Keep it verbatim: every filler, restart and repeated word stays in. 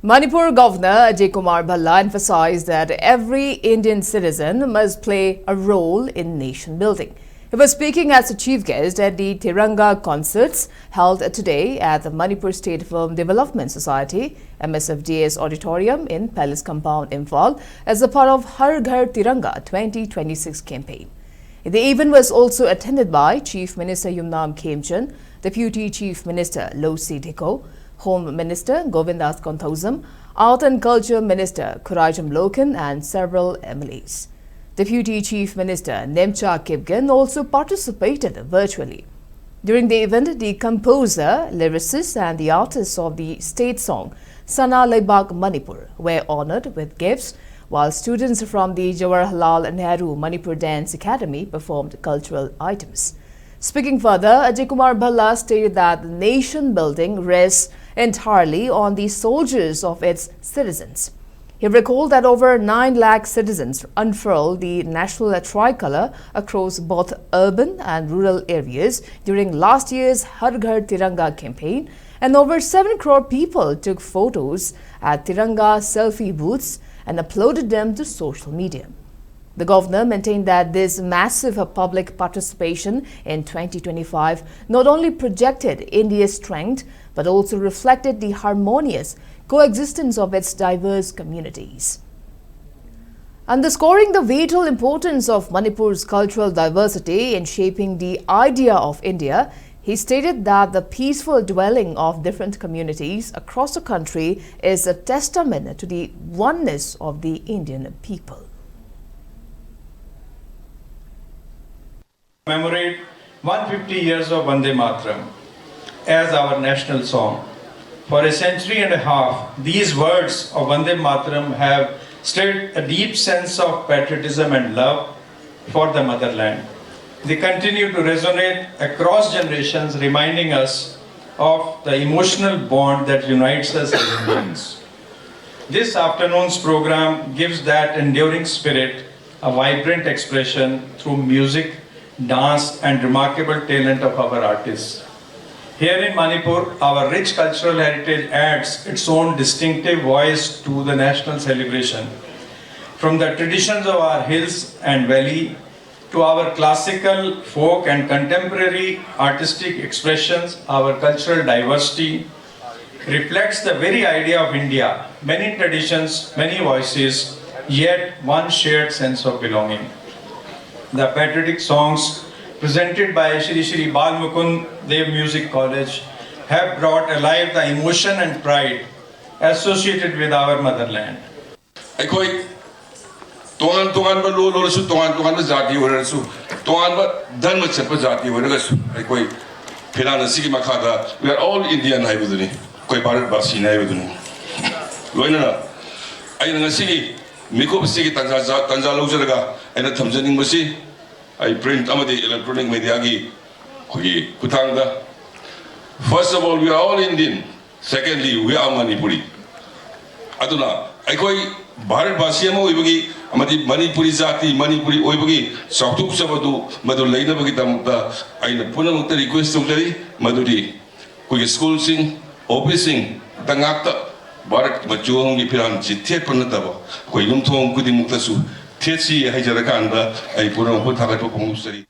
Manipur Governor Ajay Kumar Bhalla emphasized that every Indian citizen must play a role in nation building. He was speaking as a chief guest at the Tiranga concerts held today at the Manipur State Film Development Society, M S F D S Auditorium in Palace Compound, Imphal, as a part of Har Ghar Tiranga twenty twenty-six campaign. The event was also attended by Chief Minister Yumnam Khemchand, Deputy Chief Minister Losii Dikko, Home Minister Govindas Konthoujam, Art and Culture Minister Khuraijam Lokhan, and several M L As. Deputy Chief Minister Nemcha Kipgen also participated virtually. During the event, the composer, lyricist, and the artists of the state song Sana Leibak Manipur were honored with gifts, while students from the Jawaharlal Nehru Manipur Dance Academy performed cultural items. Speaking further, Ajay Kumar Bhalla stated that nation building rests entirely on the soldiers of its citizens. He recalled that over nine lakh citizens unfurled the national tricolor across both urban and rural areas during last year's Har Ghar Tiranga campaign, and over seven crore people took photos at Tiranga selfie booths and uploaded them to social media. The governor maintained that this massive public participation in twenty twenty-five not only projected India's strength but also reflected the harmonious coexistence of its diverse communities. Underscoring the vital importance of Manipur's cultural diversity in shaping the idea of India, he stated that the peaceful dwelling of different communities across the country is a testament to the oneness of the Indian people. Commemorate one hundred fifty years of Vande Mataram as our national song. For a century and a half, these words of Vande Mataram have stirred a deep sense of patriotism and love for the motherland. They continue to resonate across generations, reminding us of the emotional bond that unites us as Indians. This afternoon's program gives that enduring spirit a vibrant expression through music, dance, and remarkable talent of our artists. Here in Manipur, our rich cultural heritage adds its own distinctive voice to the national celebration. From the traditions of our hills and valley to our classical, folk, and contemporary artistic expressions, our cultural diversity reflects the very idea of India. Many traditions, many voices, yet one shared sense of belonging. The patriotic songs presented by Shri Shri Bal Mukund Dev Music College have brought alive the emotion and pride associated with our motherland. ꯑꯩꯈꯣꯏ ꯇꯣꯉꯥꯟ ꯇꯣꯉꯥꯟꯕ ꯂꯣꯟ ꯂꯣꯜꯂꯁꯨ, ꯇꯣꯉꯥꯟ ꯇꯣꯉꯥꯟꯕ ꯖꯥꯇꯤ ꯑꯣꯏꯔꯁꯨ, ꯇꯣꯉꯥꯟꯕ ꯙꯔꯃ ꯆꯠꯄ ꯖꯥꯇꯤ ꯑꯣꯏꯔꯒꯁꯨ, ꯑꯩꯈꯣꯏ ꯐꯤꯔꯥꯟ ꯑꯁꯤꯒꯤ ꯃꯈꯥꯗ "We are all Indian" ꯍꯥꯏꯕꯗꯨꯅꯤ, ꯑꯩꯈꯣꯏ ꯚꯥꯔꯠ ꯚꯥꯁꯤꯅꯤ ꯍꯥꯏꯕꯗꯨꯅꯤ꯫ ꯂꯣꯏꯅꯅ ꯑꯩꯅ ꯉꯁꯤꯒꯤ ꯃꯤꯀꯨꯞ ꯑꯁꯤꯒꯤ ꯇꯥꯟꯖꯥ ꯆꯥ-, ꯇꯥꯟꯖꯥ ꯂꯧꯖꯔꯒ ꯑꯩꯅ ꯊꯝꯖꯅꯤꯡꯕꯁꯤ, ꯑꯩ print ꯑꯃꯗꯤ electronic mediaꯒꯤ ꯑꯩꯈꯣꯏꯒꯤ ꯈꯨꯠꯊꯥꯡꯗ, "First of all, we are all Indian. Secondly, we are Manipuri." ꯑꯗꯨꯅ ꯑꯩꯈꯣꯏ ꯚꯥꯔꯠ ꯚꯥꯁꯤ ꯑꯃ ꯑꯣꯏꯕꯒꯤ ꯑꯃꯗꯤ ꯃꯅꯤꯄꯨꯔꯤ ꯖꯥꯇꯤ, ꯃꯅꯤꯄꯨꯔꯤ ꯑꯣꯏꯕꯒꯤ ꯆꯥꯎꯊꯣꯛꯆꯕꯗꯨ ꯃꯗꯨ ꯂꯩꯅꯕꯒꯤꯗꯃꯛꯇ ꯑꯩꯅ ꯄꯨꯝꯅꯃꯛꯇ request ꯇꯧꯖꯔꯤ꯫ ꯃꯗꯨꯗꯤ ꯑꯩꯈꯣꯏꯒꯤ ꯁ꯭ꯀꯨꯜꯁꯤꯡ, ꯑꯣꯐꯤꯁꯁꯤꯡꯗ ꯉꯥꯛꯇ ꯚꯥꯔꯠ ꯃꯆꯨ ꯑꯃꯒꯤ ꯐꯤꯔꯥꯜꯁꯤ ꯊꯦꯠꯄ ꯅꯠꯇꯕ, ꯑꯩꯈꯣꯏ ꯌꯨꯝꯊꯣꯡ ꯈꯨꯗꯤꯡꯃꯛꯇꯁꯨ ꯊꯦꯠꯁꯤ ꯍꯥꯏꯖꯔꯀꯥꯟꯗ ꯑꯩ ꯄꯨꯝꯅꯃꯛꯄꯨ ꯊꯥꯒꯠꯄ ꯐꯣꯡꯗꯣꯛꯆꯔꯤ꯫